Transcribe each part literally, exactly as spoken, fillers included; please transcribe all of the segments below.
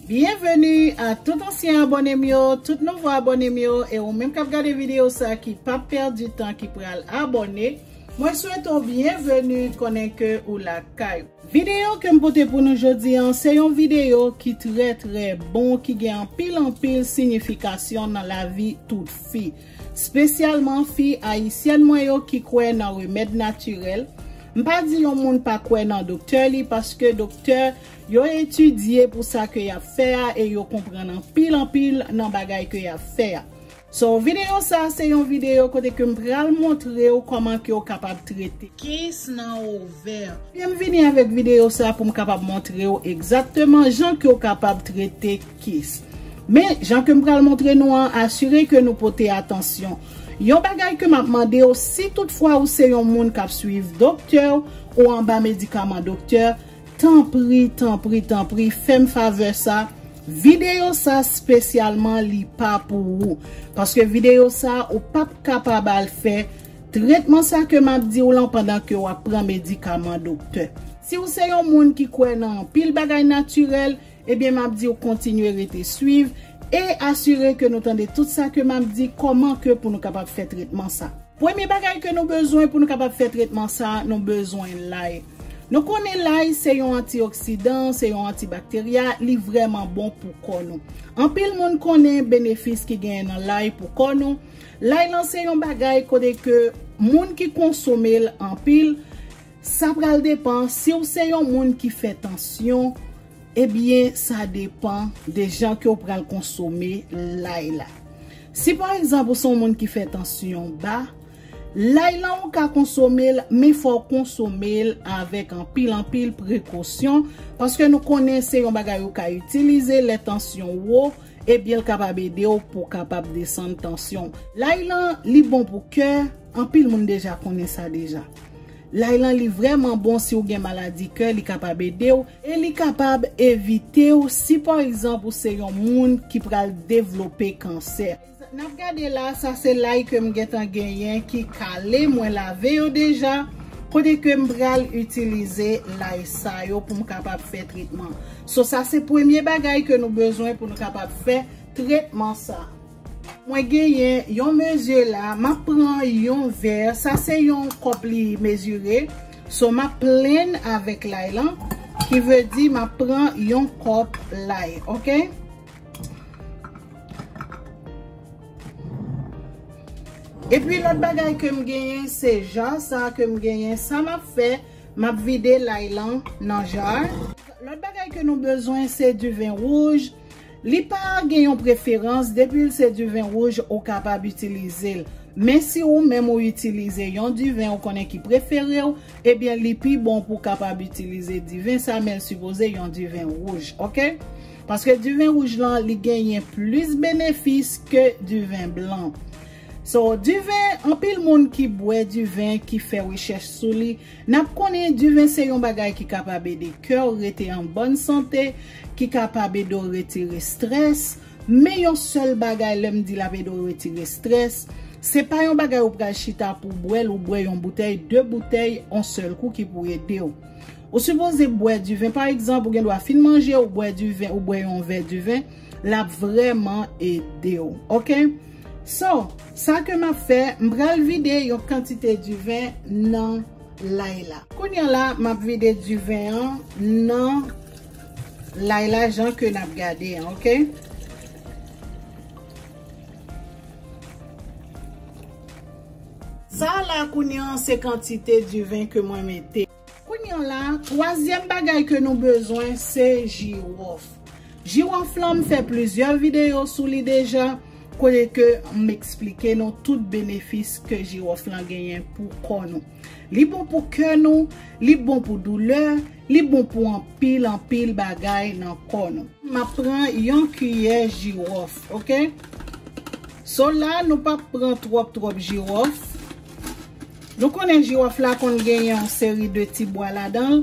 Byenveni a tout ansyen abòne m yo, tout nouvo abòne m yo, e ou menm k ap gade videyo sa ki p ap pèdi tan, ki pral abòne. Mwen swete w byenveni, konnen ke ou lakay ou. Videyo ke m pote pou nou jodi an, se yon videyo ki trè, trè bon, ki gen anpil, anpil siyifikasyon nan lavi tout fi. Espesyalman fi ayisyèn mwen yo ki kwè nan remèd natirèl. M pa di yon moun pa kwè nan doktè li, paske doktè yo etidye pou sa ke y ap fè a e yo konprann anpil, anpil nan bagay ke y ap fè a. So, videyo sa se yon videyo kote ke m pral montre w kòman ke w kapab trete kis nan ovè. Byen, m vini avèk videyo sa pou m kapab montre w egzakteman jan ke w kapab trete kis. Men, jan ke m pral montre nou an, asire ke nou pote atansyon. Yon bagay ke m ap mande w, si toutfwa ou se yon moun k ap swiv doktè w, ou anba medikaman doktè, tanpri, tanpri, tanpri, fè m favè sa. Videyo sa espesyalman li pa pou ou. Paske videyo sa ou p ap kapab al fè tretman sa ke m ap di w lan pandan ke w ap pran medikaman doktè. Si w se yon moun ki kwè nan anpil bagay natirèl, ebyen m ap di w kontinye rete swiv e asire ke nou tande tout sa ke m ap di, kòman ke pou nou kapab fè tretman sa. Premye bagay ke nou bezwen pou nou kapab fè tretman sa, nou bezwen lay. Nou konnen lay se yon antioksidan, se yon antibakterya, li vrèman bon pou kò nou. Anpil moun konnen benefis ki genyen nan lay pou kò nou. Lay lan se yon bagay kote ke moun ki konsome l anpil, sa pral depan si w se yon moun ki fè tansyon, ebyen, sa depan de jan ke w pral konsome lay la. Si pa egzanp ou se yon moun ki fè tansyon ba, lay lan ou ka konsome l, men fò w konsome l avèk anpil, anpil prekosyon, paske nou konnen se yon bagay ou ka itilize lè tansyon wo, ebyen l kapab ede w pou w kapab desann tansyon w. Lay lan, li bon pou kè, anpil moun deja konnen sa deja. Lay lan, li vrèman bon si w gen maladi kè, li kapab ede w e li kapab evite w si pa egzanp ou se yon moun ki pral devlope kansè. N ap gade la, sa se lay ke m gentan genyen ki kale, mwen lave yo deja, kote ke m pral itilize lay sa yo pou m kapab fè tretman. So, sa se premye bagay ke nou bezwen pou nou kapab fè tretman sa. Mwen genyen yon mezi la, m ap pran yon vè, sa se yon kòp li mezire. So, m ap plenn avèk lay lan, ki vle di m ap pran yon kòp lay, oke? Epi lòt bagay ke m genyen, se ja sa ke m genyen. Sa m ap fè, m ap vide lay lan nan ja. Lòt bagay ke nou bezwen, se diven wouj. Li pa gen yon preferans, depi l se diven wouj, ou kapab itilize l. Men si ou menm ou itilize yon diven ou konnen ki prefere w, ebyen, li pi bon pou w kapab itilize diven sa, men l sipoze yon diven wouj, oke? Paske diven wouj lan, li genyen plis benefis ke diven blan. So, diven, anpil moun ki bwè diven, ki fè rechèch sou li, n ap konnen diven se yon bagay ki kapab ede kè w rete an bòn sante, ki kapab ede w retire estrès. Men yon sèl bagay, lè m di l ap ede w retire estrès, se pa yon bagay ou pral chita pou w bwè l, ou bwè yon boutèy, de boutèy, yon sèl kou ki pou ede w. Ou sipoze bwè diven, pa egzanp, ou gen dwa fin manje, ou bwè diven, ou bwè yon vè diven, l ap vrèman ede w, oke? So, sa ke m ap fè, m pral vide yon kantite diven nan lay la. Kounye a la, m ap vide diven an nan lay la, jan ke n ap gade an, oke? Sa la, kounye a, se kantite diven ke mwen mete. Kounye a la, twazyèm bagay ke nou bezwen, se jiwòf. Jiwòf lan, m fè plizyè videyo sou li deja, kote ke m eksplike nou tout benefis ke jiwòf lan genyen pou kò nou. Li bon pou kè nou, li bon pou doulè, li bon pou anpil, anpil bagay nan kò nou. M ap pran yon kiyè jiwòf, oke? So la, nou p ap pran twòp, twòp jiwòf. Nou konnen jiwòf la konn genyen yon seri de ti bwa ladan l.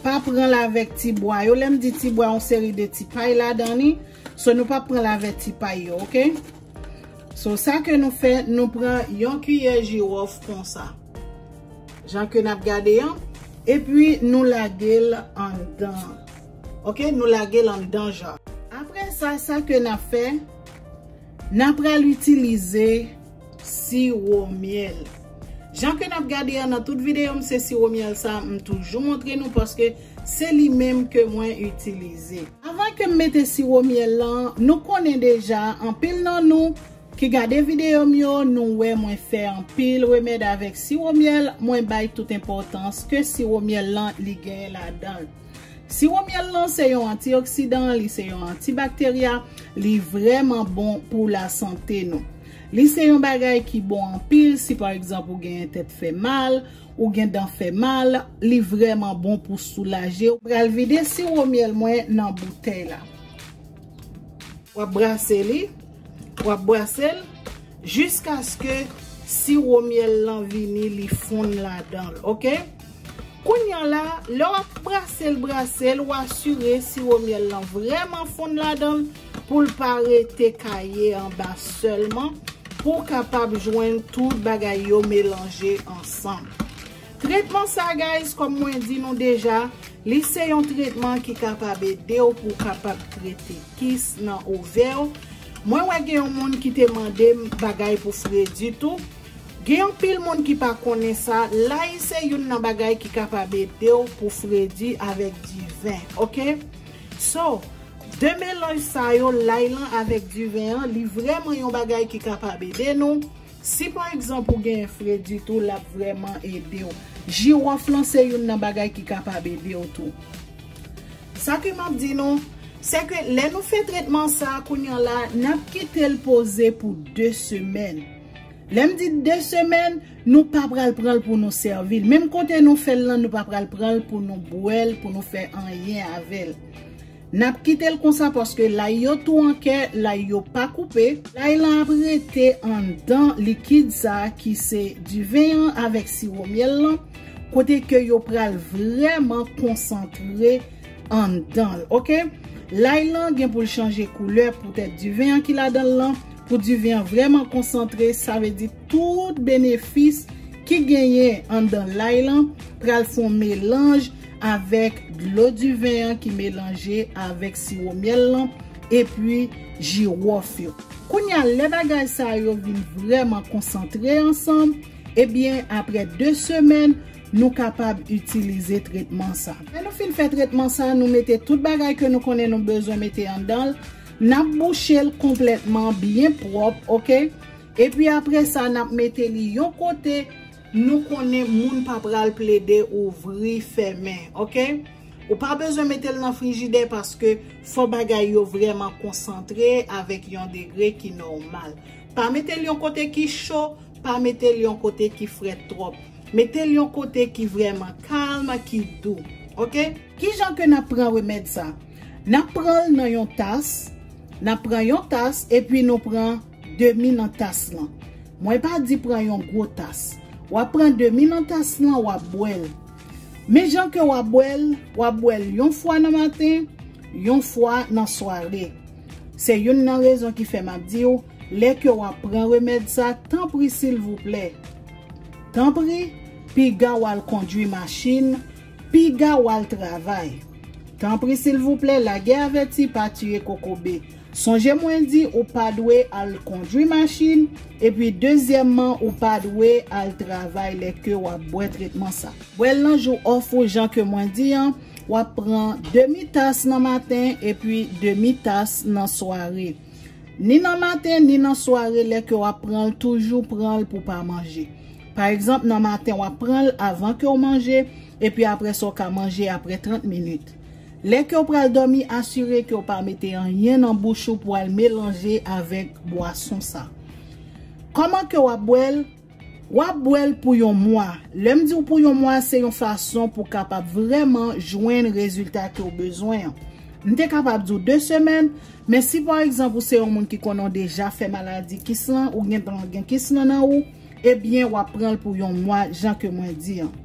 Pa pran l avèk ti bwa yo. Lè m di ti bwa, yon seri de ti pay ladan li. So, nou p ap pran l avèk ti pay yo, oke? So, sa ke nou fè, nou pran yon kiyè jiwòf konsa. Jan ke n ap gade an. Epi, nou lage l anndan. Oke? Nou lage l anndan ja. Apre sa, sa ke n ap fè, n ap pral itilize siwo myèl. Jan ke n ap gade a nan tout videyo m, se siwo myèl sa m toujou montre nou paske se li menm ke mwen itilize. Avan ke m mete siwo myèl lan, nou konnen deja, anpil nan nou ki gade videyo m yo, nou wè mwen fè anpil remèd avèk siwo myèl, mwen bay tout enpòtans ke siwo myèl lan li genyen ladan l. Siwo myèl lan se yon antioksidan, li se yon antibakterya, li vrèman bon pou lasante nou. Li se yon bagay ki bon anpil si pa egzanp ou genyen tèt fè mal, ou gen dan fè mal, li vrèman bon pou soulaje. Pral vide siwo myèl mwen nan boutèy la. W ap brase li, w ap brase l jiskaske siwo myèl lan vini li fonn ladan l, oke? Kounye a la, lè w ap brase l, brase l, w asire siwo myèl lan vrèman fonn ladan l pou l pa rete kaye anba sèlman, pou w kapab jwenn tout bagay yo melanje ansanm. Tretman sa, guys, kòm mwen di nou deja, li se yon tretman ki kapab ede w pou w kapab trete kis nan ovè w. Mwen wè gen yon moun ki te mande m bagay pou fredi tou. Gen anpil moun ki pa konnen sa, lay se youn nan bagay ki kapab ede w pou fredi avèk diven, oke? So, de melanj sa yo, lay lan avèk diven an, li vrèman yon bagay ki kapab ede nou. Si pa egzanp ou gen fredi tou, l ap vrèman ede w. Jiwòf lan se youn nan bagay ki kapab ede w tou. Sa ke m ap di nou, se ke lè nou fè tretman sa a kounye a la, n ap kite l poze pou de semèn. Lè m di de semèn, nou pa pral pran l pou nou sèvi l. Menm kote nou fè l lan, nou pa pral pran l pou nou bwè l, pou nou fè anyen avè l. N ap kite l konsa paske lay yo tou an kè, lay yo pa koupe. Lay lan ap rete anndan likid sa a ki se diven an avèk siwo myèl lan, kote ke yo pral vrèman konsantre anndan l, oke? Lay lan gen pou l chanje koulè poutèt diven an ki ladan l lan. Pou diven an vrèman konsantre, sa vle di tout benefis ki genyen anndan lay lan pral fè yon melanj avèk dlo diven an ki melanje avèk siwo myèl lan epi jiwòf yo. Kounye a, lè bagay sa yo vin vrèman konsantre ansanm, ebyen, apre de semèn, nou kapab itilize tretman sa. Lè nou fin fè tretman sa, nou mete tout bagay ke nou konnen nou bezwen mete anndan l, n ap bouche l konplètman, byen pwòp, oke? Epi apre sa, n ap mete li yon kote nou konnen moun pa pral plede ouvri, fèmen, oke? Ou pa bezwen mete l nan frijidè paske fò bagay yo vrèman konsantre avèk yon degre ki nòmal. Pa mete l yon kote ki cho, pa mete l yon kote ki frèt twòp. Mete l yon kote ki vrèman kalm, ki dou. Oke? Kijan ke n ap pran remèd sa? N ap pran l nan yon tas. N ap pran yon tas epi nou pran demi nan tas lan. Mwen pa di pran yon gwo tas. W ap pran demi nan tas lan, w ap bwè l. Men jan ke w ap bwè l, w ap bwè l yon fwa nan maten, yon fwa nan sware. Se youn nan rezon ki fè m ap di w, lè ke w ap pran remèd sa, tanpri silvouplè, tanpri, piga w al kondwi machin, piga w al travay. Tanpri silvouplè, lagè avèti, pa tiye kokobe. Sonje mwen di ou pa dwe al kondwi machin, epi dezyèmman ou pa dwe al travay lè ke w ap bwè tretman sa. Bwè l nan jou òf ou jan ke mwen di an, w ap pran demi tas nan maten epi demi tas nan sware. Ni nan maten, ni nan sware, lè ke w ap pran l, toujou pran l pou w pa manje. Pa egzanp, nan maten w ap pran l avan ke w manje, epi apre sa w ka manje apre trant minit. Lè ke w pral dòmi, asire ke w pa mete anyen nan bouch ou pou al melanje avèk bwason sa. Kòman ke w ap bwè l? W ap bwè l pou yon mwa. Lè m di w pou yon mwa, se yon fason pou w kapab vrèman jwenn rezilta ke w bezwen an. M te kapab di w de semèn, men si pa egzanp ou se yon moun ki konnen w deja fè maladi kis lan, ou gentan gen kis lan nan ou, ebyen w ap pran l pou yon mwa jan ke mwen di an.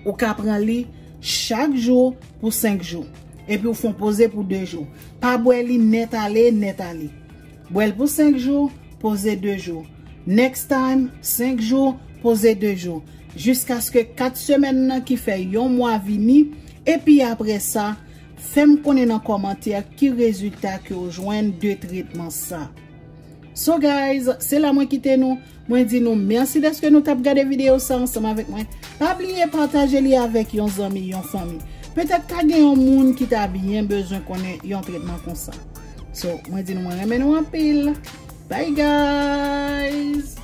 Ou ka pran li chak jou pou senk jou. Epi w fè yon poze pou de jou. Pa bwè li nèt ale, nèt ale. Bwè l pou senk jou, poze de jou. Next time, senk jou, poze de jou. Jiskaske kat semèn nan ki fè yon mwa vini, epi apre sa, Fè m konnen nan kòmantè ki rezilta ke w jwenn de tretman sa. So guys, se la mwen kite nou. Mwen di nou mèsi dèske nou t ap gade videyo sa ansanm avèk mwen. Pa bliye pataje li avèk yon zanmi, yon fanmi. Petèt ka gen yon moun ki ta byen bezwen konnen yon tretman konsa. So, mwen di nou mwen renmen nou anpil. Bye guys!